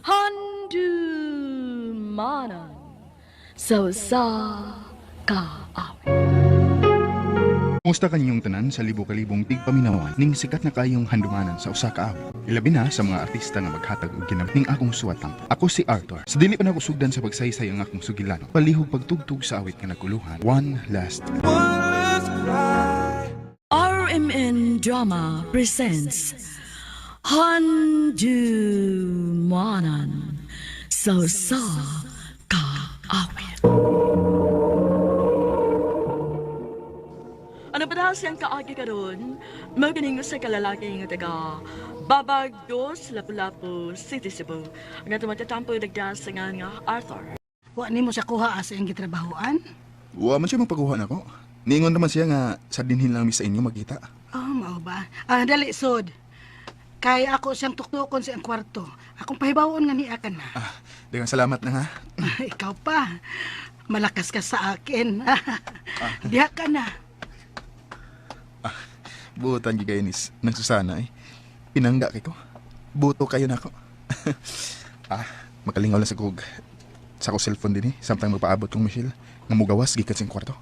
Handumanan sa usa ka awit. Kumusta kanyong tanan sa libo-kalibong tigpaminawan ning sikat na kayong handumanan sa usa ka awit. Ilabi na sa mga artista nga maghatag og ginam ning akong suwatang. Ako si Arthur. Sa dili pa nako sugdan sa pagsaysay ang akong sugilano. Palihog pagtugtog sa awit nga nagkuluhan. One Last. RMN Drama presents Handumanan sa usa ka awit. Ano pa dahil siyang kaagi karon? Maganing sa kalalaki nga taga Babag Dos, Lapu-Lapu City, Cebu. Ang ato matatampo nagda sa nga nga Arthur. Wa nimo siya kuha sa iyang gitrabahoan? Wa man siya magpakuha nako. Niingon naman siya nga sa dinhin lang mi sa inyo magkita. Oh, mao ba? Ah, dali sod. Kay ako siyang tuktukon sa iyang kwarto. Akong pahibawon nga niya ka na. Ah, daghang salamat na ha. Ikaw pa. Malakas ka sa akin. Diha ka na. Buotan gyud kayo nis nang Susana eh. Pinangga kay ko. Buto kayo nako. Ah, makalingaw lang sa kog sa ko cellphone din eh. Samtang magpaabot kong Michelle nga mugawas gikan sa kwarto.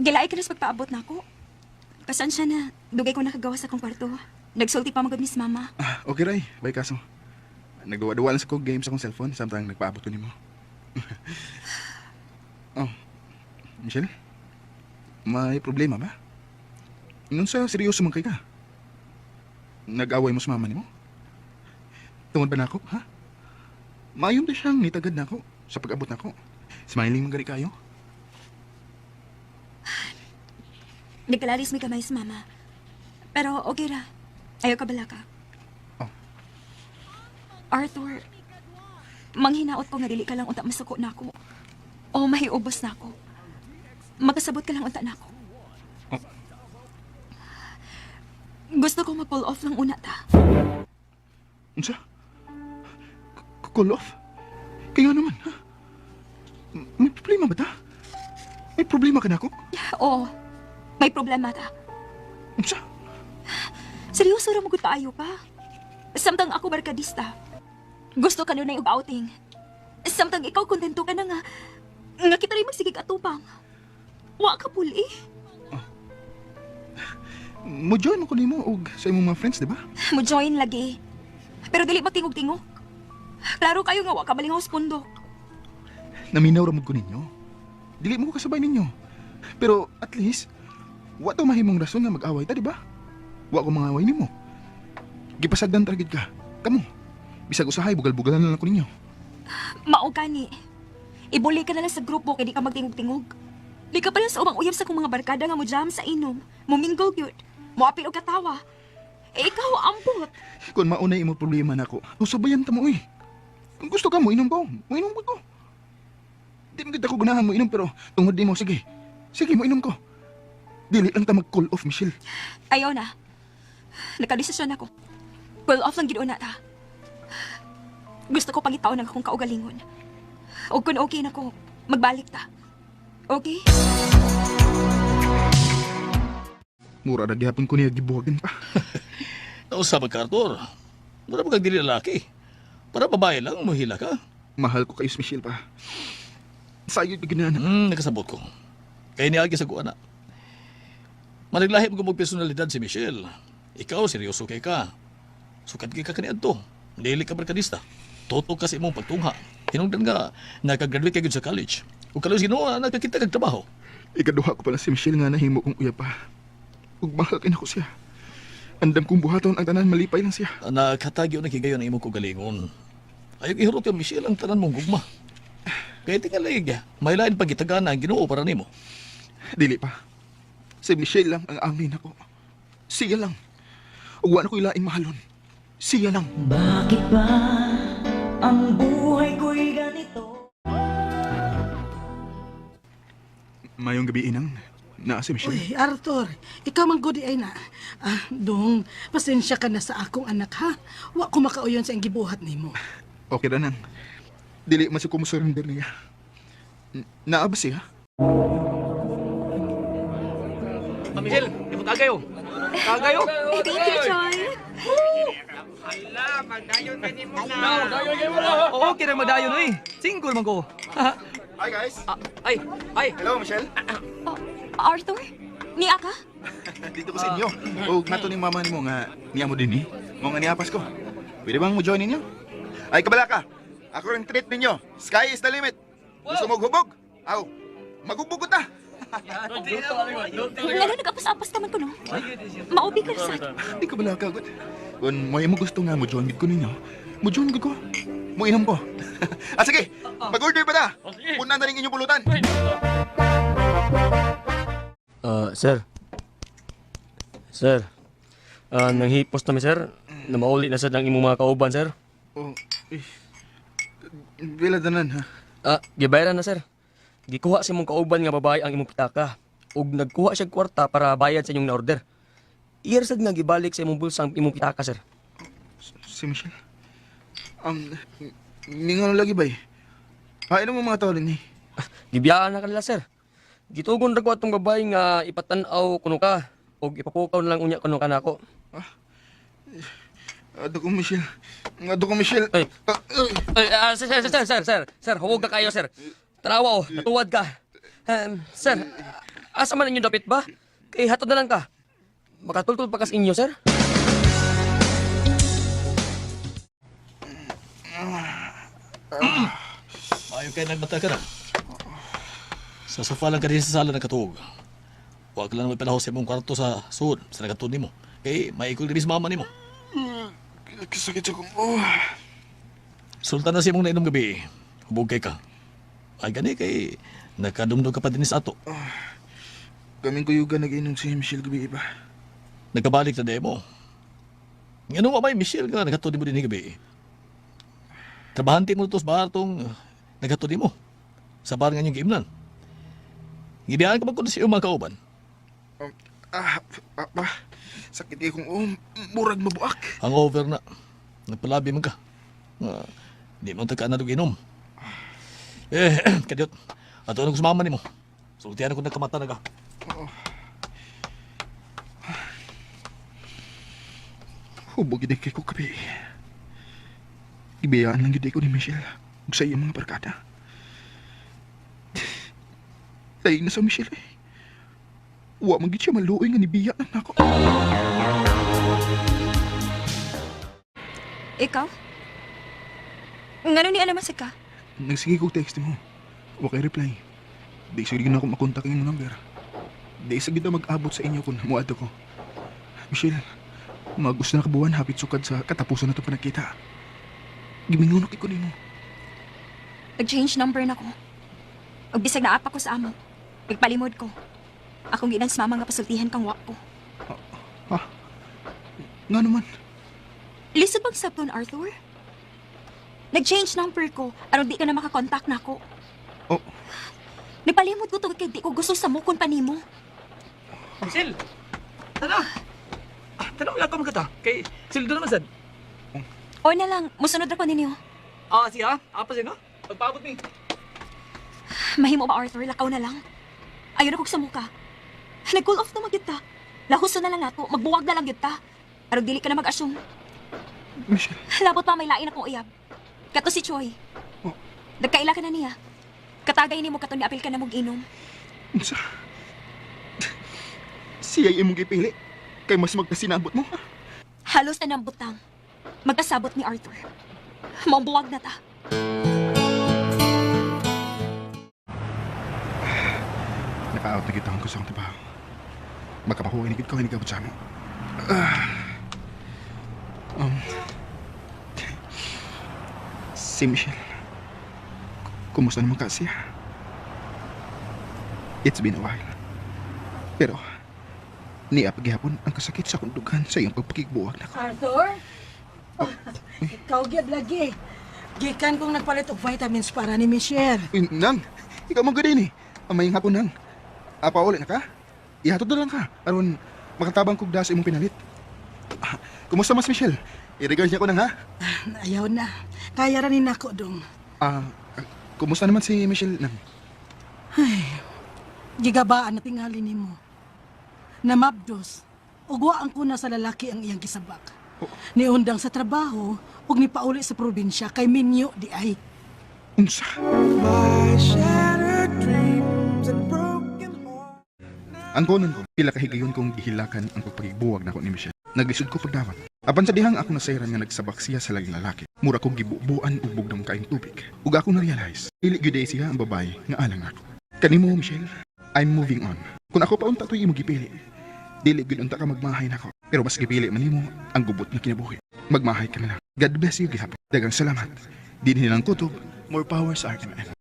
Gilaay ka na sa pagpaabot na ako. Pasensya na. Dugay ko nakagawa sa akong kwarto. Nagsulti pa magod miss mama. Ah, okay ray. Bye kaso. Nagduwa-duwa lang sa kog game sa akong cellphone samtang nagpaabot ko nimo. Oh, Michelle? May problema ba? Nung sa seryoso man kay ka? Nag-away mo sa mama nimo? Tungod ba nako, ha? Maayon ba siyang nitagad nako sa pag-abot nako? Smiling man gani kayo? Nagkalaris may kamay sa mama. Pero okay ra. Ayaw ka bala ka. Oh. Arthur, manghinaot ko nga dili ka lang unta masuko na ako. O mahiubos na ako. Makasabot ka lang unta na ako. Oh. Gusto ko mag-pull off lang una ta. Unsa? Call off? Kaya naman, ha? May problema ba ta? May problema ka nako? Oo, may problema ta. Unsa? Seryoso ra mo gud kaayo pa. Samtang ako barkadista. Gusto ka nun og outing. Samtang ikaw kontento ka na nga nga kita rin magsigig atupang. Wa ka puli. Mo join mo ko nimo og sa imong mga friends, di ba? Mo join lagi. Pero dili magtingog-tingog. Klaro kayo nga wa ka malingaw sa pundok. Naminaw ra mo ko ninyo. Dili mo ko kasabay ninyo. Pero at least wa to mahimong rason nga mag-away ta, di ba? Wa ko mangaway nimo. Gipasagdan ra gid ka. Kamo. Bisag usahay bugal-bugalan na lang ko ninyo. Mao gani. Ibuli ka na lang sa grupo kay di ka magtingog-tingog. Di ka pala sa ubang uyab sa kong mga barkada nga mo jam sa inom. Mumingle gyud. Moapil og katawa. Eh, ikaw ambot. Kung mauna imo problema nako, usabayan ta mo oy. Kung gusto ka mo inom ko, mo inom ko. Di mo gid ako ganahan mo inom pero tungod nimo sige. Sige mo inom ko. Dili lang ta mag-call off, Michelle. Ayaw na. Nakadesisyon ako. Pull off lang gid una ta. Gusto ko pangitaon ang akong kaugalingon. O kung okay na ko, magbalik ta. Okay? Mura ra gihapon ko niya gibuhagan pa. Nausap ka, Arthur. Mura ba kag dili lalaki? Para babae lang, muhila ka. Mahal ko kayo, Michelle pa. Sayo gyud na. Nakasabot ko. Kaya niagi sa kuana. Managlahi mo kung personalidad si Michelle. Ikaw, seryoso kay ka. Sukat kay ka kaniadto. Dili ka barkadista. Toto ka sa imong pagtungha. Hinungdan nga, nakagraduate ka gyud sa college. Ug kalos Ginoo, nakakita kag trabaho. Ikaduha ko pala si Michelle nga nahimo kong uyab pa. Ug mahal kay nako siya. Andam kong buhaton ang tanan malipay lang siya. Nakatagyo na higayon ang imong kaugalingon. Ayaw ihurot ka, Michelle, ang tanan mong gugma. Kaya tingalig, may lain pagitagana ang Ginoo para nimo. Dili pa. Si Michelle lang ang angin ako. Siya lang. Ug wa na ko'y laing mahalon. Siya lang. Bakit ba ang buhay ko'y ganito? Mayong gabi inang. Naa si Michelle. Uy, Arthur, ikaw man gudi ay na. Ah, dong, pasensya ka na sa akong anak ha. Wa ko makauyon sa iyang gibuhat nimo. Okay ra nang. Dili man siya kumusurrender niya. Naa ba siya? Ma'am Michelle, ibot kayo. Kagayo. Eh, thank you, Choy. Oo, okay na madayon eh. Single man ko. Hi guys! Ah, ay, ay. Hello, Michelle. Oh, Arthur? Niya ka? Dito ko sa inyo. O nato ni mama nimo nga niya mo din eh. Mo nga niapas ko. Pwede bang mo join ninyo? Ay, kabala ka. Ako rin treat ninyo. Sky is the limit. Gusto mo hubog? Aw, maghubog ko ta. Ngano nag-apas-apas ka man ko, no? Maubi ka na sa Di ka bala ka, gud. Kung may mo gusto nga mo join gid ko ninyo, mo join gid ko. Mo inom ko. Ah, sige, mag-order pa ta. Punan na rin inyong pulutan. Ah, sir. Sir. Ah, nanghipos na mi, sir. Namauli na sad ang imong mga kauban, sir. Oh, eh. Bila tanan ha. Ah, gibayaran na, sir. Gikuha sa imong kauban nga babae ang imong pitaka. Ug nagkuha siya kwarta para bayad sa inyong na-order. Iyar sad nga gibalik sa imong bulsa ang imong pitaka, sir. Si Michelle. Ningon lagi bay. Hain mo mga tao ni. Gibiyaan na kanila, sir. Gitugon ra ko atong babae nga ipatan-aw kuno ka ug ipapukaw na lang unya kuno ka nako. Ado ko Michelle. Ado ko Michelle. Ay. Ah, ay. Ay, ah, sir, sir, sir, sir, sir, sir, huwag ka kayo, sir. Tarawa, oh, natuwad ka. Sir, asa man inyo dapit ba? Kay hatod na lang ka. Makatultol pa kas inyo, sir. Maayo kay nagmata ka na. Sa sofa lang ka din sa sala nakatuog. Huwag lang may panahon sa imong kwarto sa suod, sa nakatuod nimo. Kay maikol diri sa mama nimo. Kasakit sa kong. Oh. Sultan na sa imong nainom gabi. Hubog kay ka. Ay gani kay nakadumdum ka pa din sa ato. Kaming kuyuga nag-inom si Michelle gabi iba. Nagkabalik na demo. Ngano wa may Michelle ka naghatod nimo dinhi gabi. Trabahante mo to sa bar tong naghatod nimo. Sa bar nga inyong giimnan. Gibiyaan ka ba kuno sa iyong mga kauban? Ah, pa, sakit kay kong oh, murag mabuak. Hangover na. Nagpalabi man ka. Nga, di man ta ka na inom. Eh, kadiyot. Ato na ko sa mama nimo. Sultihan ako nagkamata na ka. Hubog gid kay ko kabi. Gibiyaan lang gid ko ni Michelle ug sa iyang mga barkada. Lain na sa Michelle eh. Wa man gid siya maluoy nga nibiya lang nako. Ikaw? Ngano ni alaman sa ka? Nagsige kog text mo. Wa kay reply. Di sa gid na ako makontak ang imong number. Di sa gid na mag-abot sa inyo kung muadto ko. Michelle, magus na kabuan hapit sukad sa katapusan na itong panagkita. Gimingunok ko nimo. Nag-change number na ko. Ug bisag naapa ko sa amo. Nagpalimod ko. Akong ginang sa mama nga pasultihan kang wa ko. Ha? Nga naman. Lisod bang sabton, Arthur? Nag-change number ko aron di ka na makakontak nako. Oh. Nagpalimod ko tungod kay di ko gusto sa mukon pa nimo. Michelle. Tana. Ah, tanaw lang ka magkata. Kay sildo naman sad. O na lang, musunod ra ko ninyo. Ah, siya. Apa siya no? Pagpaabot mi. Mahimo ba, Arthur? Lakaw na lang. Ayaw na kog sa muka. Nag-cool off na magyud ta. Lahuso na lang nato, magbuwag na lang gyud ta. Aron dili ka na mag-assume. Michelle, Labot pa may lain akong uyab. Kato si Choi. Oh. Nagkaila ka na niya. Katagay nimo kato ni apil ka na mong inom. unsa? Siya imong gipili. Kay mas magkasinabot mo. Halos na ng butang. Magkasabot ni Arthur. Mabuwag na ta. Naka-out na kita ko sa akong trabaho. Magkapakuha ni ko hinigabot sa amo. Ah. Si Michelle. Kumusta naman ka siya? It's been a while. Pero, niya paghihapon ang kasakit sa akong dughan sa iyong pagpakigbuwag na ko. Arthur? Oh, ikaw gyud lagi. Gikan kong nagpalit og vitamins para ni Michelle. Uy, Nang! Ikaw mong gadin eh. Amayng hapon, Nang. Apa uli na ka? Ihatod na lang ka. Aron, makatabang kog da sa imong pinalit. Ah, kumusta mas, Michelle? I-regards niya ko nang ha? Ayaw na. Kaya ra ni nako dong. Ah, kumusta naman si Michelle, Nang? Gigabaan na tingali nimo. Namabdos. Ug wa ang kuna sa lalaki ang iyang gisabak. Niundang sa trabaho ug nipauli sa probinsya kay minyo di ay. Unsa? Ang konon ko, pila kahigayon kong gihilakan ang pagpagbuwag nako ni Michelle. Naglisod ko pagdawat. Apan sa dihang ako nasayran nga nagsabak siya sa laging lalaki. Mura kong gibubuan ug bugdong kaayong tubig. Ug ako na-realize, dili gyud siya ang babae nga alang ako. Kanimo, Michelle, I'm moving on. Kung ako pa unta to'y imo gipili, dili gyud unta ka magmahay nako. Pero mas gipili man nimo ang gubot nga kinabuhi. Magmahay ka na lang. God bless you gihapon. Daghang salamat. Dinhi lang kutob, more power sa RMN.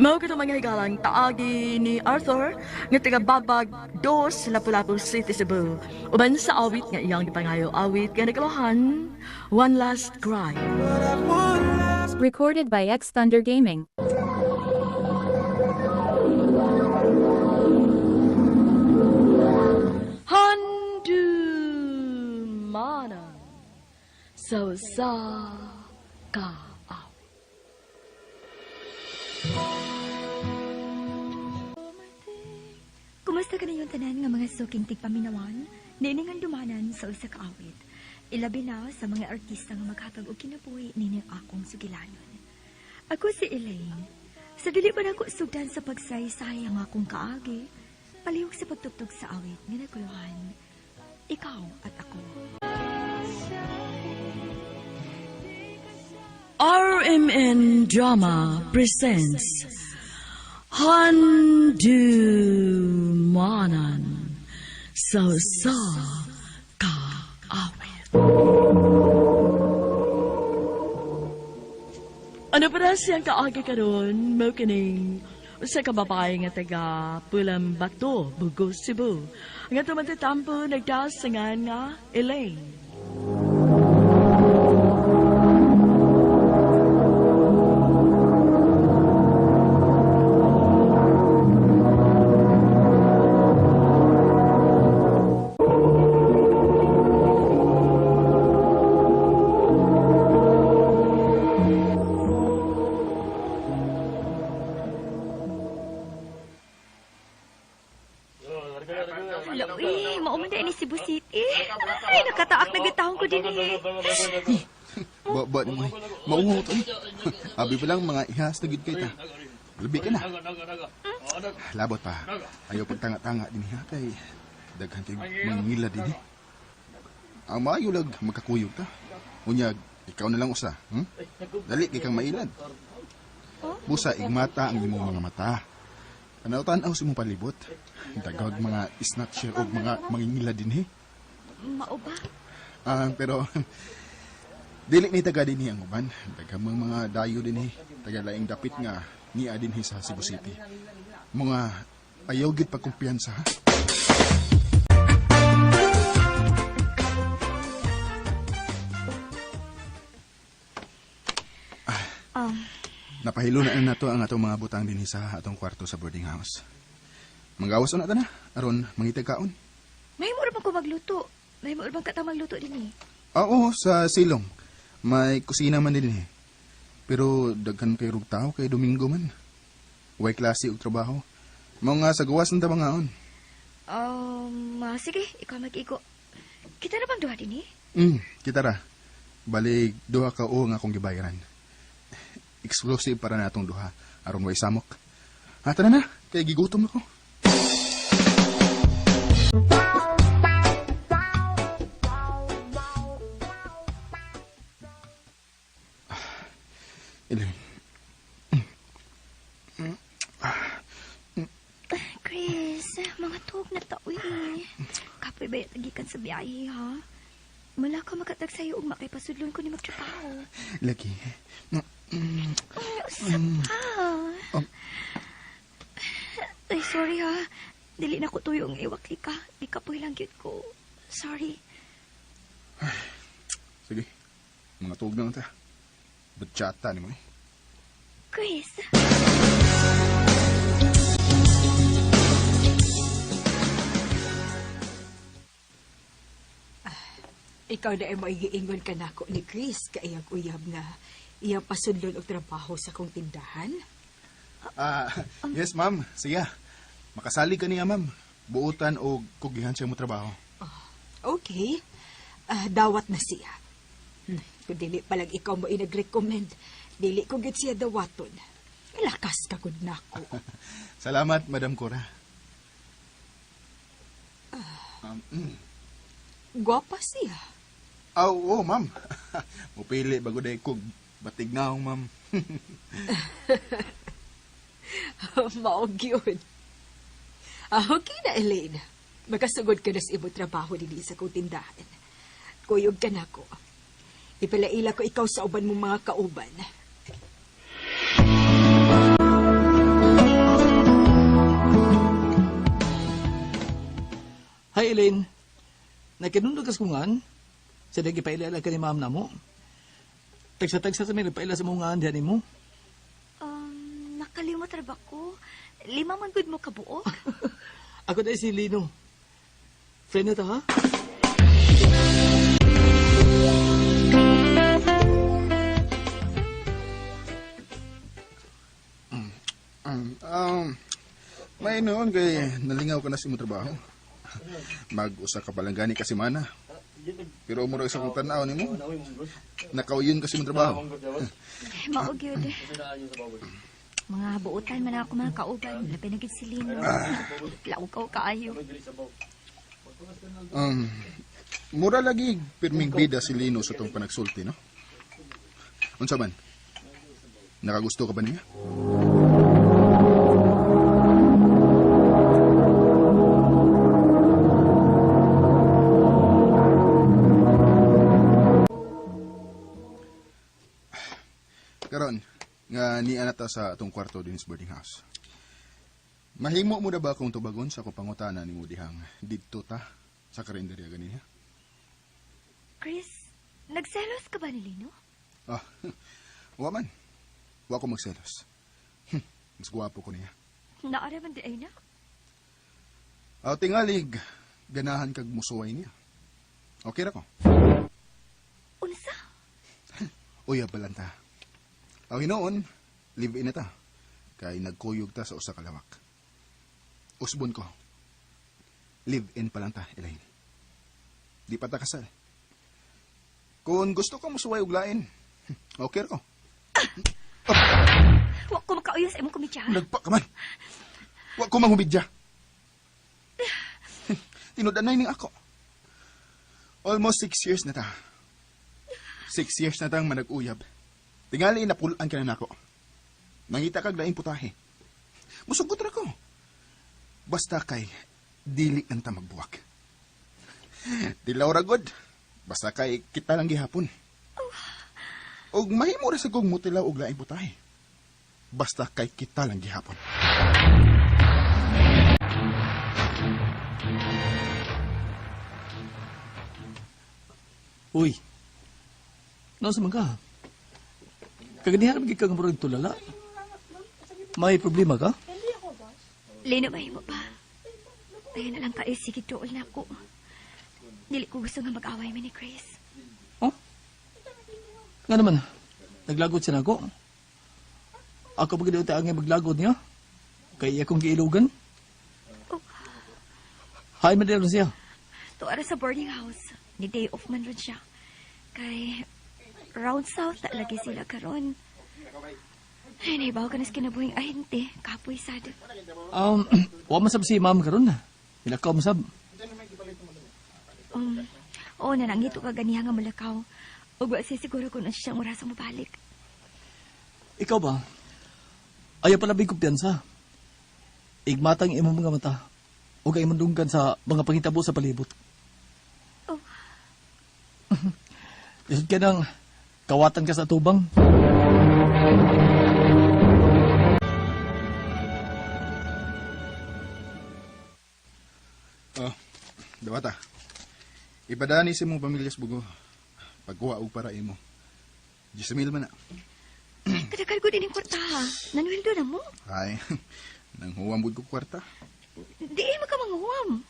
Mao kato mga higalang taagi ni Arthur nga taga Babag Dos, Lapu-Lapu City, Cebu. Uban sa awit nga iyang gipangayo awit nga nagkalohan, One Last Cry. Recorded by X Thunder Gaming. Handumanan sa usa ka awit. Kumusta ka yung tanan nga mga suking tigpaminawan? Nining ang dumanan sa usa ka awit. Ilabi na sa mga artista nga maghatag og kinabuhi nining akong sugilanon. Ako si Elaine. Sa dili pa nako sugdan sa pagsaysay ang akong kaagi, palihog sa pagtugtog sa awit nga naguluhan. Ikaw at ako. RMN Drama presents Handumanan sa usa ka awit. Ano pa na siyang kaagi karon mo kining usa ka babae nga taga Pulang Bato, Bugos, Cebu. Nga tumatatampo nagdasangan nga Elaine. Hala, uy, mao man ni Cebu City. Ay, nakataak na gitawon ko din eh. Ba, ba, mo, mauhaw to eh. Abi pa lang mga ihas na gid kay ta. Labi ka na. Labot pa. Ayaw pagtanga-tanga din ha kay daghan kay mangila din eh. Ang maayo lag magkakuyog ta. Unyag ikaw na lang usa, Dali kay kang mailad. Busa igmata ang imong mga mata. Tanaw-tanaw sa imong palibot. Dagag mga snatcher og mga mangingila din eh. Mao ba? Ah, pero dili ni taga dinhi ang uban. Daghang mga mga dayo dinhi, taga laing dapit nga niya dinhi sa Cebu City. Mga ayaw gid pagkumpiyansa ha. Napahilo na nato ang atong mga butang dinhi sa atong kwarto sa boarding house. Manggawas na ta na aron mangitag kaon. May mo bang ko magluto? May mo bang kata magluto din eh? Ah, Oo, sa silong. May kusina man din eh. Pero daghan kay rug tao kay Domingo man. Way klase og trabaho. Mao nga sa gawas ng tabangaon. Sige, ikaw mag-igo. Kita na bang duha din eh? Kita ra. Balik duha ka o nga akong gibayaran. Exclusive para natong duha aron way samok. Ah, tara na, kay gigutom ako. Ah, Elaine, Chris, mga tuog na tao eh. Kapoy ba yung tagikan sa biyahe, ha? Mala ka makatag sa'yo ug makipasudlon ko ni magtrabaho. lagi. Ay, usap pa. Um. Ay, sorry ha. Dili na ko tuyo ang iwakli ka. Di ka lang gyud ko. Sorry. Sige, mga tuog na lang ta. Batchata ni mo eh. Chris. Ikaw na ay maigiingon ka nako ni Chris kaiyang uyab nga iyang pasundon og trabaho sa kong tindahan. Ah, yes ma'am. Siya. Makasali ka niya, ma'am. Buutan o kugihan siya mo trabaho. Okay. Ah, dawat na siya. Kung dili palag ikaw mo inag-recommend, dili ko gid siya dawaton. Lakas ka gud nako. Salamat, Madam Cora. Gwapa siya. Ah, oo, ma'am. Mupili bago day kog batig na akong, ma'am. Mao gyud. Ah, okay na, Elaine. Makasugod ka na sa imong trabaho dinhi sa kong tindahan. Kuyog ka nako. Ipalaila ko ikaw sa uban mong mga kauban. Hi, Elaine. Nakinundog kas kungan. Sa dagi pailala ka ni ma'am namo. Tagsa-tagsa sa may nagpaila sa mga diyan nimo. Nakalimot ra ba ko? 5 man gud mo kabuok. Ako dahil si Lino. Friend na ta, ha? Um, may noon kay nalingaw ka na sa imong trabaho. Mag-usa ka palang gani ka semana. Pero mura sa kong tanaw nimo. Nakauyon ka sa imong trabaho. Mao gyud. Mga buotan man ako mga kauban, labi na gid si Lino. Laukaw kaayo. Um, mura lagi pirming bida si Lino sa tong panagsulti, no? Unsa man? Nakagusto ka ba niya? Karon, nga niya na ta sa atong kwarto din sa boarding house. Mahimo mo na ba akong tubagon sa akong pangutana nimo dihang didto ta sa karinderya ganina? Chris, nagselos ka ba ni Lino? Ah, wa man. Wa ko magselos. Mas gwapo ko niya. Naara man di ay na. Aw tingalig, ganahan kag musuway niya. Okay ra ko. Unsa? Uya balanta. Aw hinuon, live in na ta. Kay nagkuyog ta sa usa ka lawak. Usbon ko. Live in pa lang ta, Elaine. Di pa ta kasal. Kung gusto ko musuway og lain, okay ra ko. Wa ko makauyon sa imong komedya. Nagpa ka man. Wa ko manghumidya. Tinudanay ning ako. Almost 6 years na ta. 6 years na tang manag-uyab. Tingali napulaan ka na nako. Nangita kag laing putahe. Musugot ra ko. Basta kay dili ang ta magbuwak. Dilaw ra gud. Basta kay kita lang gihapon. Og mahimo ra sa kong mutilaw og laing putahe. Basta kay kita lang gihapon. Uy. Nasa man ka? Kaganihan naman ka nga murag tulala. May problema ka? Lino, mahimo pa. Tayo na lang kayo, sige, tuol na ako. Dili ko gusto nga mag-away mi ni Chris. Oh? Nga naman, naglagot siya nako. Ako pa gid ang maglagot niya. Kay akong giilugan. Oh. Hi, madam siya. Tuara sa boarding house. Ni day off man ron siya. Kay round south na lagi sila karon. Ay, naibaw ka na sa kinabuhing ahente. Kapoy sad. Wa man sab si ma'am karon na. Nilakaw man sab. Oo, nanangito ka ganiha nga malakaw. Ug wa siya siguro kung unsa siyang oras mobalik. Ikaw ba? Ayaw pala ba'y kumpiyansa? Igmatang imong mga mata o kay imong dunggan sa mga pangitabo sa palibot. Oh. Lisod ka nang kawatan ka sa tubang. Oh, dawata. Ipadani sa imong pamilya sa bugo. Pagkuha og para imo. 10,000 man na. Kadakal ko din yung kwarta ha. Nanuhildo na mo. Ay, nang huwam bud ko kwarta. Di ay makamanguwam.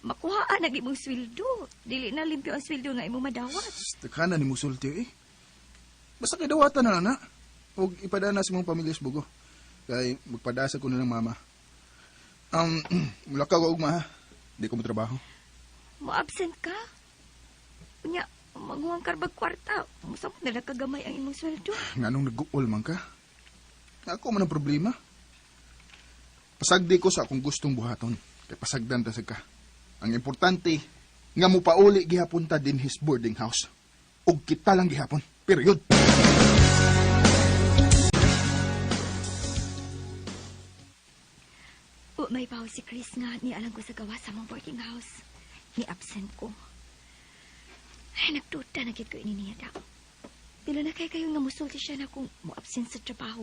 Makuhaan na imong sweldo. Dili na limpyo ang sweldo nga imong madawat. Teka na ni mo sulti eh. Basta kay dawata na lang na. Og ipadana sa imong pamilya sa bugo. Kay magpadasa ko na lang mama. Mulakaw ka ugma ha. Di ko motrabaho. Mo-absent ka? Unya, manguhang karbag kwarta. Musamot na lang kagamay ang imong sweldo. Nganong nag-uol man ka? Ako man ang problema. Pasagdi ko sa akong gustong buhaton. Kay pasagdan ta sad ka. Ang importante, nga mo pauli gihapon ta din his boarding house. Og kita lang gihapon. Period. O, may bawo si Chris nga nialang ko sa gawa sa mong boarding house. Ni-absent ko. Ay, nagduda na gid ko ini niya daw. Pila na kay kayo nga musulti siya na kung mo-absent sa trabaho.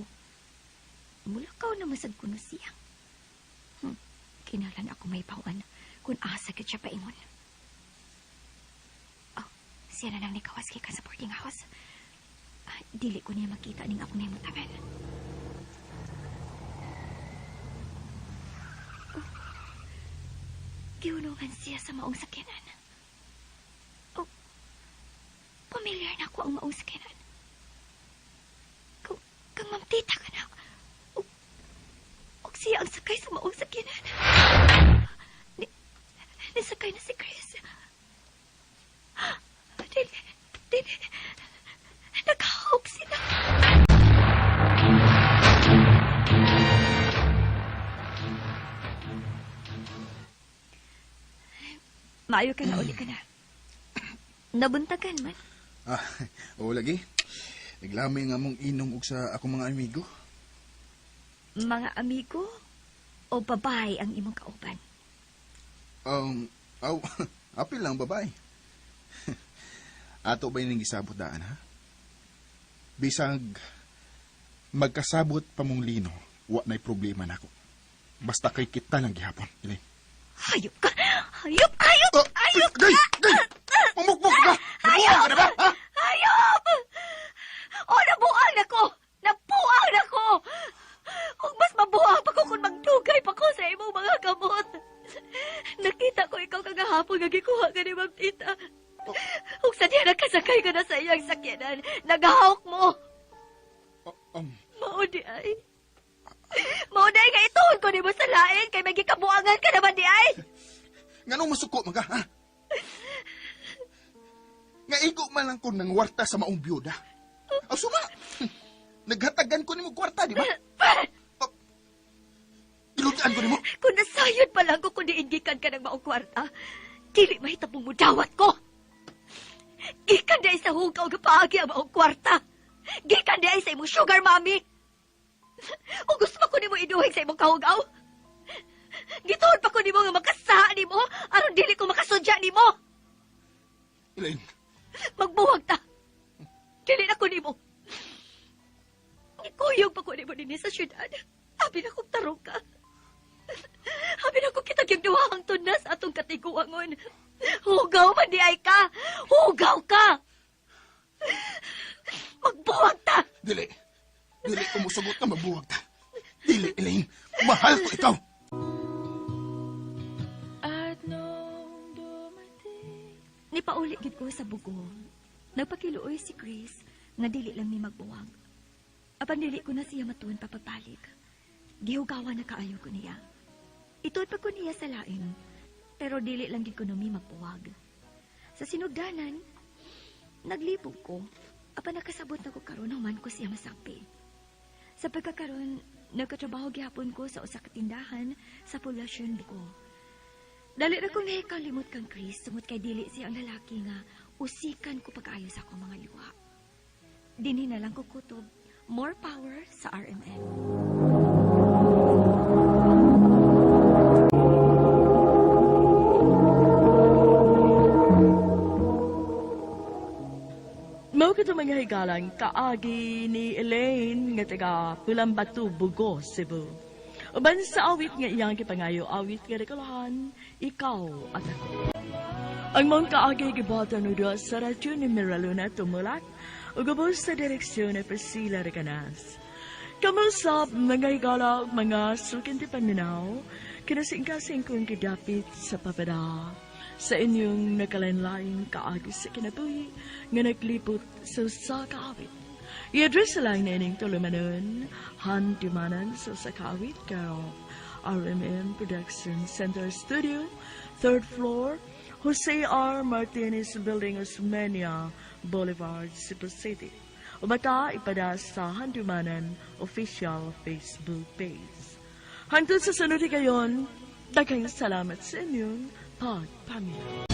Mulakaw na masad kuno siya. Kinalan ako may bawan kung asa gid siya paingon. Oh, siya na lang nikawas kay ka sa boarding house. Ah, dili ko niya makita ning akong nahimutangan. Giunungan siya sa maong sakyanan. Oh, pamilyar na ako ang maong sakyanan. Kung ma'am tita ka na, og siya ang sakay sa maong sakyanan. Nisakay na si Chris. Dili, dili. Nakahawak sila. Maayo ka na, uli ka na. Nabuntagan man. Ah, oo lagi. Naglami nga mong inom og sa akong mga amigo. Mga amigo o babae ang imong kauban? Aw, apil lang babae. Ato ba yung gisabot daan, ha? Bisag magkasabot pa mong lino, wa na'y problema nako. Basta kay kita lang gihapon. Elaine. Hayop ka! Hayop! Hayop! Oh, Hayop! Gay! Gay! Pumukmuk ka! Nabuang ka na ba? Ha? Hayop! O, nabuang na ko! Nabuang na ko! Ug mas mabuang pa ko kung magdugay pa ko sa imong mga kamot. Nakita ko ikaw kagahapon nga gikuha ka ni Ma'am Tita. Ug sa diya nakasakay ka na sa iyang sakyanan, nagahawk mo. Mao di ay. Mao di ay nga ituon ko nimo sa lain kay may gikabuangan ka naman di ay. Nganong masuko man ka, ha? Nga igo man lang ko ng warta sa maong biyuda. Aw, suma! Naghatagan ko nimo kwarta, di ba? Oh, Gilutaan ko nimo. Kung nasayod pa lang ko kung diingikan ka ng maong kwarta, dili mahitabong mo dawat ko. Gikan di ay sa hugaw nga paagi ang maong kwarta. Gikan di ay sa imong sugar mommy. O gusto pa ko nimo iduhig sa imong kahugaw? Gituon pa ko nimo nga makasaha nimo aron dili ko makasudya nimo. Elaine. Magbuwag ta. Dili na ko nimo. Ikuyog pa ko nimo dinhi sa syudad. Abi na kong tarong ka. Abi na kong kitag yung duha ang tunas atong katiguangon. Hugaw man di ay ka. Hugaw ka. Magbuwag ta. Dili. Dili ko musugot na magbuwag ta. Dili, Elaine. Mahal ko ikaw. At nung dumating Nipauli gid ko sa bugo. Nagpakiluoy si Chris nga dili lang mi magbuwag. Apan dili ko na siya matuon papagbalik. Gihugawan na kaayo ko niya. Ituod pa ko niya sa lain, pero dili lang gid ko mi magbuwag. Sa sinugdanan, naglibog ko. Apan nakasabot na ko karon human ko siya masakpi. Sa pagkakaron, nagkatrabaho gihapon ko sa usa ka tindahan sa poblasyon ko. Dali ra kong nahikalimot kang Chris, tungod kay dili siya ang lalaki nga usikan ko pag-ayo sa akong mga luha. Dinhi na lang ko kutob, more power sa RMN. Mao kato mga higalang kaagi ni Elaine nga taga Pulambatu, Bugo, Cebu. Uban sa awit nga iyang gipangayo, awit nga rekalahan, ikaw at ako. Ang mong kaagi gibuhatan nudo sa radyo ni Miraluna Tumulak ug ubos sa direksyon ni Priscilla Recanas. Kamusap mga higala ug mga sukinti paminaw, kinasingkasing kong gidapit sa papada sa inyong nakalain-laing kaagi sa kinabuhi nga naglipot sa usa ka awit. I-address lang na ining tulumanon, handumanan sa usa ka awit, karo RMN Production Center Studio, 3rd floor, Jose R. Martinez Building, Osmeña Boulevard, Cebu City. O baka ipada sa Handumanan official Facebook page. Hangtod sa sunod higayon, daghang salamat sa inyong pagpaminaw.